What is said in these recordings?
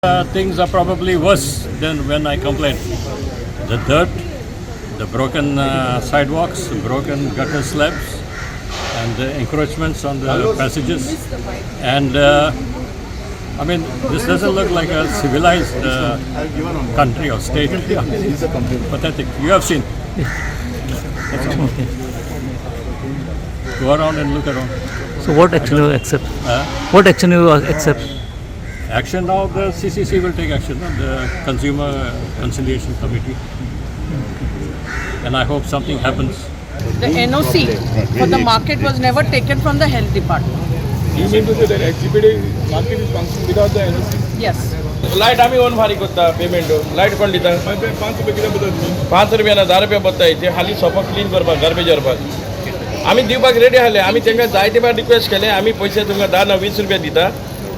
Things are probably worse than when I complained. The dirt, the broken sidewalks, broken gutter slabs, and the encroachments on the passages. And I mean, this doesn't look like a civilized country or state. Pathetic. You have seen. That's all. Go around and look around. So what action you accept? What action you accept? Action now, the CCC will take action, no? The Consumer Conciliation Committee. And I hope something happens. The NOC for the market was never taken from the health department. You mean to say that SGPD market is functioning without the NOC? Yes. Light आमी own फारीक करता payment. Light कोण दिता? मागीर 5 रुपया कित्याक बदल तुमी? 5 रुपया ना, 10 रुपया बत्ताय ते हाली सोपा क्लीन करपाक, गार्बेज व्हरपाक. आमी दिवपाक रेडी आहले. आमी तांकां जायते फावट रिक्वेस्ट केले, आमी पयशे तुमकां 10 ना 20 रुपया दिता,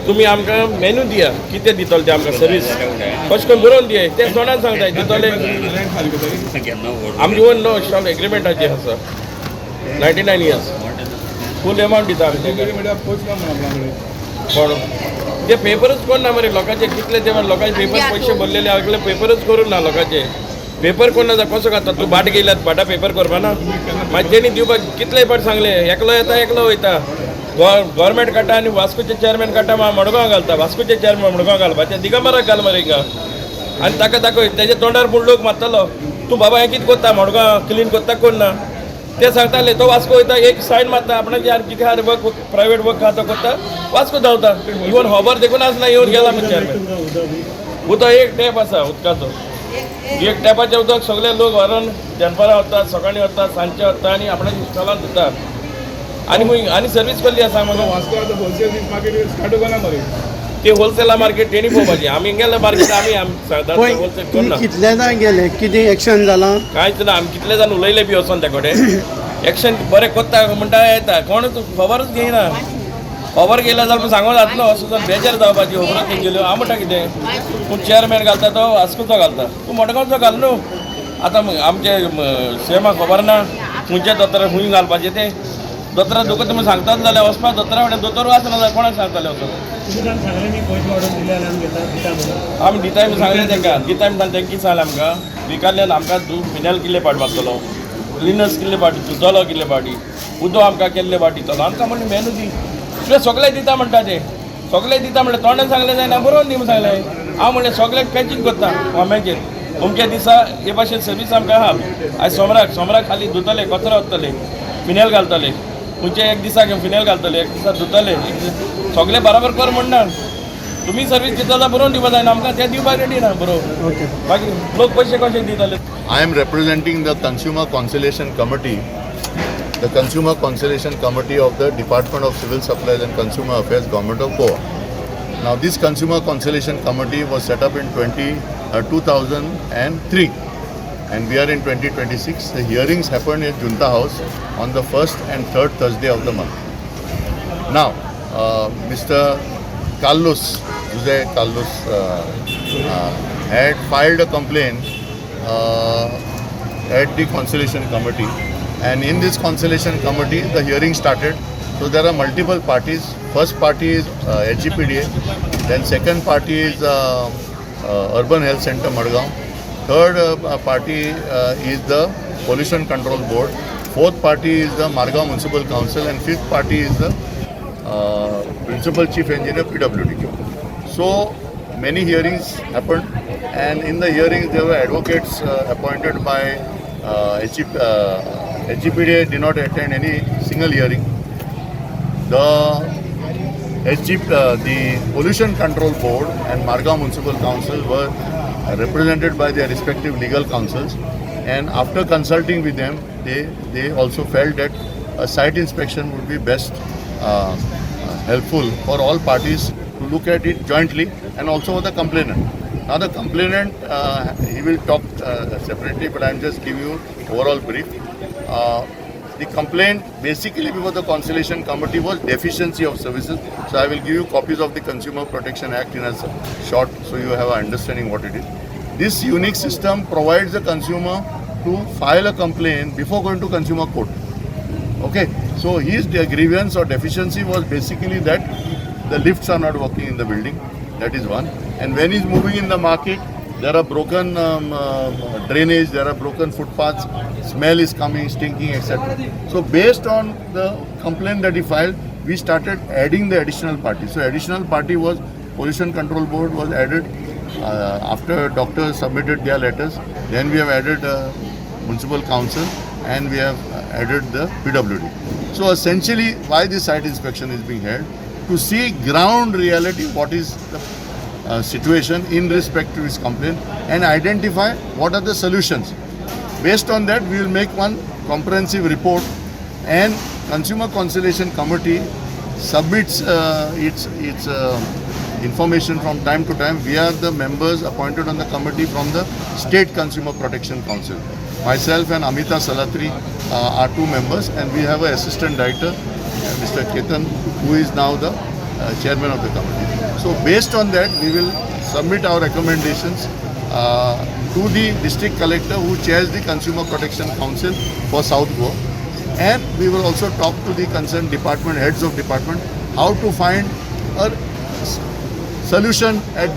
तुमी आमकां मेनू दिया, कितें दितले ते आमकां सर्वीस कशें करून बरोवन दिया. ते तोंडान सांगताय दितले. रेंट फारीक करता. आमची ओन नो स्टॉल एग्रीमेंटाचे आसा, 99 years, फूल एमावंट दिता आमी तांकां. म्हळ्यार पयस ना म्हणून आपल्या कडेन. कोण ते पेपरच कोण ना मरे लोकांचे. कितले ते लोकांचे पेपर पयशे भरलेले आसले, पेपरच करून ना लोकांचे. पेपर कोण ना कसो खाता तूं? भाट गेल्यात, भाटा पेपर करपा ना. मागीर तेणी दिवपाक कितले फावट सांगले. एकलो येता, एकलो वयता. गोवोरमेंट काडटा आनी वास्कोचे चेअरमॅन काडटा, मडगांव घालता. वास्कोचे चेअरमॅन मडगांव घालपाचे, दिगंबराक घाल मरे हिंगा आनी ताका दाखय. तेज्या तोंडार पूण लोक मारतलो, तूं बाबा हें कितें करता? मडगांव क्लीन करता कोण ना. ते सांगताले, तो वास्को वयता, एक सायन मारता आपणाचे आनी कितें आहा वर्क, प्रायवेट वर्क आहा तो करता, वास्को धांवता. इवन खबर देखून आसना, येवन गेला मग चेअरमॅन. उदक एक टॅप आसा उदकाचो. एक टॅपाचें उदक सगळे लोक व्हरोन दनपारां वता, सकाळीं वता, सांजचे वता आनी आपणाच्या स्टॉलान धुता. आनी खंय आनी सर्वीस कसली आसा म्हाका? वास्को आतां होलसेल मार्केट स्टार्ट ना मरे. ते होलसेला मार्केट तेणी पळोवपाची. आमी गेले मार्केट, आमी सांगतात पळय, होलसेल तुमी कोण ना. कितले जाण गेले, कितें एक्शन जालां? कांयच ना. आमी कितले जाण उलयले बी वचोन त्या कडेन. एक्शन बरें कोत्ता म्हणटा, येता, कोणूच खबरूच घेयना. खबर घेयला जाल्यार सांगो जातलो. असो जावन बेजार जावपाची. खबरूच घेयल्यो. हांव म्हणटा कितें, पूण चेअरमॅन घालता तो वास्कोचो घालता, तूं मडगांवचो घाल न्हू. आतां आमचे सेमा खबर ना खंयच्या दोतोराक खंय घालपाचें तें. दोतोरा दुखता तुमी सांगतात जाल्यार वचपा दोतोरा फुडें. दोतोर वाचना जाल्यार कोणाक सांगताले वचोन? आमी दिताय म्हूण सांगलें तांकां, दिताय म्हूण. तांकां कितें सांगलें आमकां? विकाल्यान आमकां तूं फिनायल कितले पाट मारतलो, क्लिनर्स कितले पाटी धुतलो, कितले पाटी उदक आमकां केल्ले पाटी दितलो आमकां म्हणलें मेनू दी. तुवें सगळें दिता म्हणटा ते. सगळें दिता म्हणलें, तोंडान सांगलें जायना, बरोवन दी म्हूण सांगलें. हांव म्हणलें सगळें पॅचिंग करता कोम्याचेर, अमक्या दिसा हे भाशेन सर्वीस आमकां आहा. आयज सोमराक, सोमराक खाली धुतले, कचरो वतले, फिनेल घालतले. खंयचे एक दिसाक फिनेल घालतले, एक दिसा धुतले, एक दीस सगळें बराबर कर म्हणना. तुमी सर्वीस दिता जाल्यार बरोवन दिवपा जायना आमकां? ते दिवपाक रेडी ना बरोवन. ओके. मागीर लोक पयशे कशे दितले? I am representing the Consumer Conciliation Committee, the Consumer Conciliation Committee of the Department of Civil Supplies and Consumer Affairs, Government of Goa. Now, this Consumer Conciliation Committee was set up in 2003 and we are in 2026. The hearings happened at Junta House on the first and third Thursday of the month. Now, Mr. Carlos, Jose Carlos, had filed a complaint at the Conciliation Committee, and in this Conciliation Committee, the hearing started. So there are multiple parties. First party is SGPDA, then second party is Urban Health Center Madgaon. Third party is the Pollution Control Board. Fourth party is the Margao Municipal Council, and fifth party is the Principal Chief Engineer PWD. So many hearings happened, and in the hearings there were advocates appointed by HG, SGPDA did not attend any single hearing. The Pollution Control Board and Margao Municipal Council were represented by their respective legal counsels, and after consulting with them, they also felt that a site inspection would be best helpful for all parties to look at it jointly and also for the complainant. Now the complainant, he will talk separately, but I am just giving you overall brief. The complaint basically before the Conciliation Committee was deficiency of services. So I will give you copies of the Consumer Protection Act in a short, so you have an understanding what it is. This unique system provides the consumer to file a complaint before going to consumer court. Okay, so his grievance or deficiency was basically that the lifts are not working in the building. That is one. And when he's moving in the market, there are broken drainage, there are broken footpaths, smell is coming, stinking, etc. So based on the complaint that he filed, we started adding the additional party. So additional party was Pollution Control Board was added after doctors submitted their letters. Then we have added Municipal Council and we have added the PWD. So essentially, why this site inspection is being held, to see ground reality, what is the situation in respect to his complaint and identify what are the solutions. Based on that, we will make one comprehensive report, and Consumer Conciliation Committee submits its information from time to time. We are the members appointed on the committee from the State Consumer Protection Council. Myself and Amita Salatri are two members, and we have an assistant director, Mr. Ketan, who is now the chairman of the committee. So based on that, we will submit our recommendations to the district collector who chairs the Consumer Protection Council for South Goa, and we will also talk to the concerned department, heads of department, how to find a solution at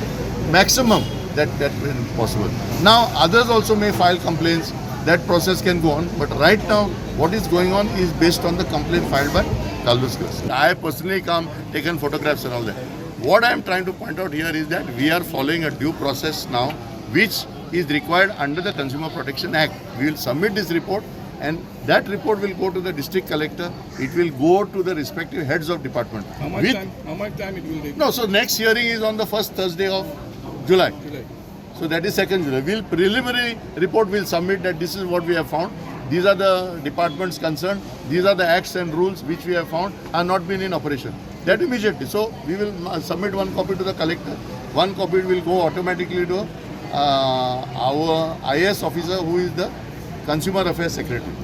maximum that when possible. Now others also may file complaints, that process can go on, but right now what is going on is based on the complaint filed by Carlos. I personally come, taken photographs and all that. What I am trying to point out here is that we are following a due process now, which is required under the Consumer Protection Act. We will submit this report, and that report will go to the district collector. It will go to the respective heads of department. How much time, how much time it will take? No, so next hearing is on the first Thursday of July. July. So that is 2nd July. We'll preliminary report will submit that this is what we have found. These are the departments concerned. These are the acts and rules which we have found are not been in operation. That immediately. So we will submit one copy to the collector. One copy will go automatically to our IAS officer who is the Consumer Affairs Secretary.